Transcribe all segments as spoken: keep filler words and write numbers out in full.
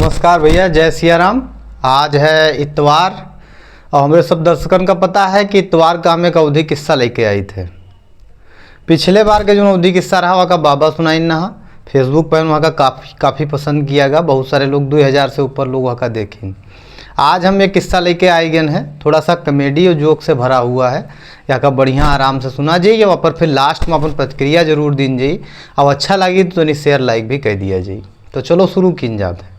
नमस्कार भैया, जय सिया राम। आज है इतवार और हमरे सब दर्शकन का पता है कि इतवार का हम एक अवधी किस्सा लेके आई थे। पिछले बार के जो अवधी किस्सा रहा, वहाँ का बाबा सुनाइन ना, Facebook पर वहाँ का काफ़ी, काफ़ी पसंद किया गया। बहुत सारे लोग, दो हज़ार से ऊपर लोग वहाँ का देखिन। आज हम एक किस्सा लेके आए गए हैं, थोड़ा सा comedy और joke से भरा हुआ है। यहाँ का बढ़िया आराम से सुना जाइए, वहाँ पर फिर last में अपन प्रतिक्रिया जरूर दीन जाइए। अब अच्छा लगी तो तनी share, like भी कर दिया जाइए। तो चलो शुरू कीन जाते हैं।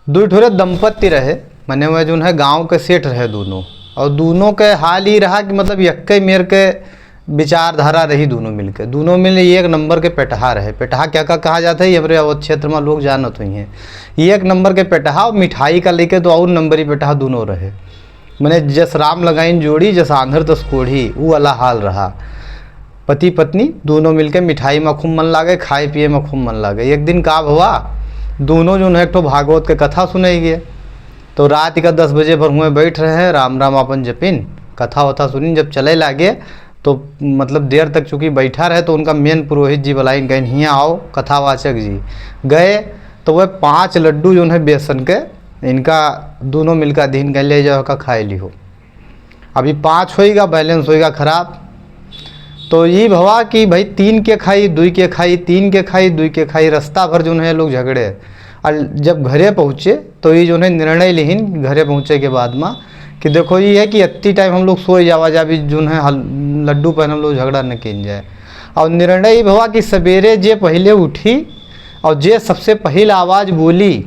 दुई ठोरे दंपत्ति रहे, मने वह जोन है गाँव के सेठ रहे दोनों, और दोनों के हाल ई रहा कि मतलब यक्के मेर के विचारधारा रही दोनों मिलके। दोनों मिल एक नंबर के पेटहा रहे। पेटहा क्या का कहा जाता है, ये हमरे अवध क्षेत्र में लोग जानत हुई हैं। एक नंबर के पेटहा और मिठाई का लेके तो और नंबरी पेटहा दोनों रहे। मने जस राम लगाइन जोड़ी, जस आंधर तस कोढ़ी, ऊ वाला हाल रहा। पति पत्नी दोनों मिलके मिठाई में खूब मन लागे, खाए पिए में खूब मन लागे। एक दिन का भवा, दोनों जो है एक ठो भागवत के कथा सुने गए। तो रात का दस बजे भर हुए बैठ रहे हैं, राम राम अपन जपिन, कथा वथा सुनिन। जब चले लागे तो मतलब देर तक चूंकि बैठा रहे तो उनका main पुरोहित जी बुलाइन, कहिन, "हियाँ आओ कथावाचक जी।" गए तो वह पाँच लड्डू जो है बेसन के, इनका दोनों मिलका दीन, कहिन, "ले जाओ का खाए लिहो।" अभी पाँच होइगा, balance होइगा खराब। तो ई भवा कि भाई तीन के खाई, दुई के खाई, तीन के खाई, दुई के खाई, रास्ता भर जो है लोग झगड़े। और जब घरे पहुँचे तो ये जो है निर्णय लिहिन घरे पहुँचे के बाद में कि देखो ये है कि इतनी time हम लोग सोए जावा जा, अभी जो है हल-, लड्डू पर हम लोग झगड़ा न कीन जाए। और निर्णय ई भवा कि सवेरे जे पहले उठी और जे सबसे पहले आवाज़ बोली,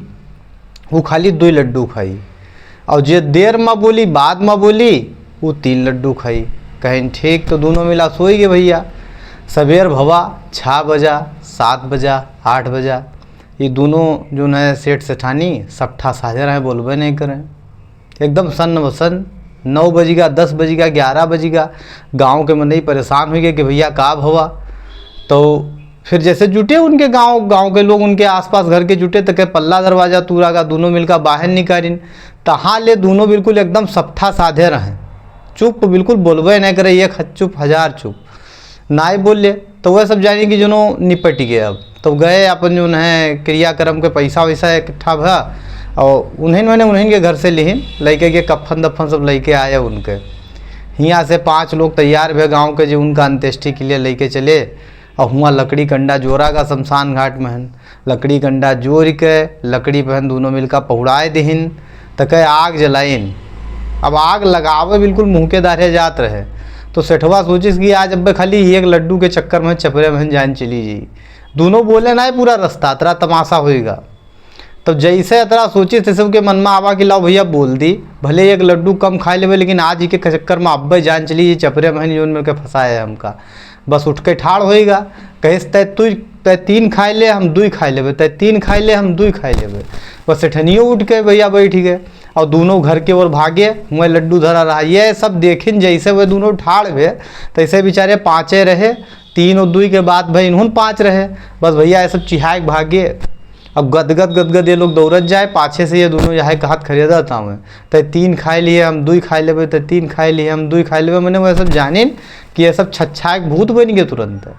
वो खाली दुई लड्डू खाई, और जे देर में बोली, बाद में बोली, वो तीन लड्डू खाई। कहिन, "ठीक।" तो दोनों मिला सोई गए भैया। सवेर भवा छः बजा, सात बजा, आठ बजा, ये दोनों जो है सेठ सेठानी सपठा साझे रहे, बोलबे नहीं करें, एकदम सन्न वसन। नौ बजिगा, दस बजिगा, ग्यारह बजिगा, गाँव के मनई परेशान हुई गए कि भैया का भवा। तो फिर जैसे जुटे उनके गाँव, गाँव के लोग उनके आसपास घर के जुटे, तो के पल्ला दरवाजा तूरा का दोनों मिलका बाहर निकालिन। तहाँ ले दोनों बिल्कुल एकदम सपठा साधे रहें, चुप, बिल्कुल बोलबे नहीं करे, एक ह-, चुप हजार चुप, नाई बोले। तो वह सब जानी कि जोनो निपट गए। अब तो गए अपन जो है क्रियाक्रम के पैसा वैसा इकट्ठा भा, और उन्हें, मैंने उन्हें के घर से लिहिन, लइके के कफन दफन सब लइके आए उनके। हियाँ से पाँच लोग तैयार भे गाँव के, जो उनका अंत्येष्टि के लिए लइके चले। और हुआं लकड़ी कंडा जोरा गा शमशान घाट में हन। लकड़ी कंडा जोर के लकड़ी पहन दोनों मिलका पहुड़ाए दिहिन, त कहे आग जलाइन। अब आग लगावे बिल्कुल मुँह के दारे जात रहे। तो सेठवा सोचिस कि आज अब्बे खाली एक लड्डू के चक्कर में चपरे में जान चली जी। दोनों बोले ना पूरा रास्ता, अतरा तमाशा होएगा। तब जैसे अतरा सोचिस, तैसे उनके मन में आवा कि लाओ भैया बोल दी, भले एक लड्डू कम खाए लेवे, लेकिन आज ही के चक्कर में अब्बे जान चली जी, चपरे में जोन मिलके फंसाए है हमका। बस उठ के ठाड़ होइगा, कहिस, "तै तू, तै तीन खाए ले, हम दुई खाए लेबे, तै तीन खाए ले, हम दुई खाए लेबे।" बस सेठनियो उठ के भैया बैठ गए और दोनों घर के ओर भागे। हुए लड्डू धरा रहा। ये सब देखिन, जैसे वे दोनों ठाड़ भे, तैसे बेचारे पाँचे रहे, तीन और दुई के बाद भाई इन्हों पाँच रहे। बस भैया ये सब चिहाए के भागे। अब गदगद गदगद ये लोग दौड़त जाए, पाछे से ये दोनों यहाँ कहत खरीदत आवे, "तै तीन खाए लिए, हम दुई खाए लेबे, तै तीन खाए लिए, हम दुई खाए लेबे।" मने वह सब जानिन कि ये सब छछाए के भूत बन गए तुरंत।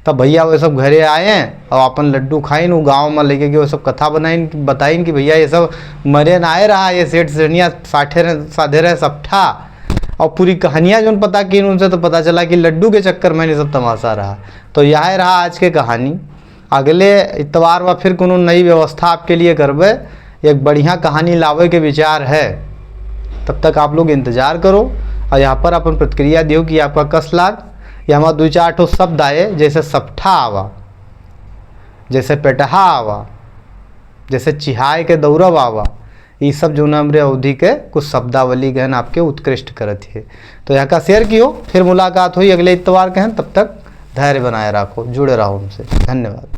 तब भैया वो सब घरे आए और अपन लड्डू खाइन, वो गाँव में लेके गए, वो सब कथा बनाइन, बताइन कि भैया ये सब मरे ना आए रहा, ये सेठ सेठनिया साठे रहे, साधे रहे सपठा। और पूरी कहानियाँ जोन पता कीन उनसे, तो पता चला कि लड्डू के चक्कर में ये सब तमाशा रहा। तो यह रहा आज के कहानी। अगले इतवार में फिर कोनो नई व्यवस्था आपके लिए करबे, एक बढ़िया कहानी लावे के विचार है। तब तक आप लोग इंतजार करो और यहाँ पर अपन प्रतिक्रिया दियो कि आपका कस लाग। या हमारा दो चार ठो शब्द आए, जैसे सपठा आवा, जैसे पेटहा आवा, जैसे चिहाय के दौरब आवा, ई सब जो ना हमरे अवधी के कुछ शब्दावली गहन आपके उत्कृष्ट करत है। तो यहाँ का share कियो, फिर मुलाकात हुई अगले इतवार के हैं। तब तक धैर्य बनाए रखो, जुड़े रहो हमसे। धन्यवाद।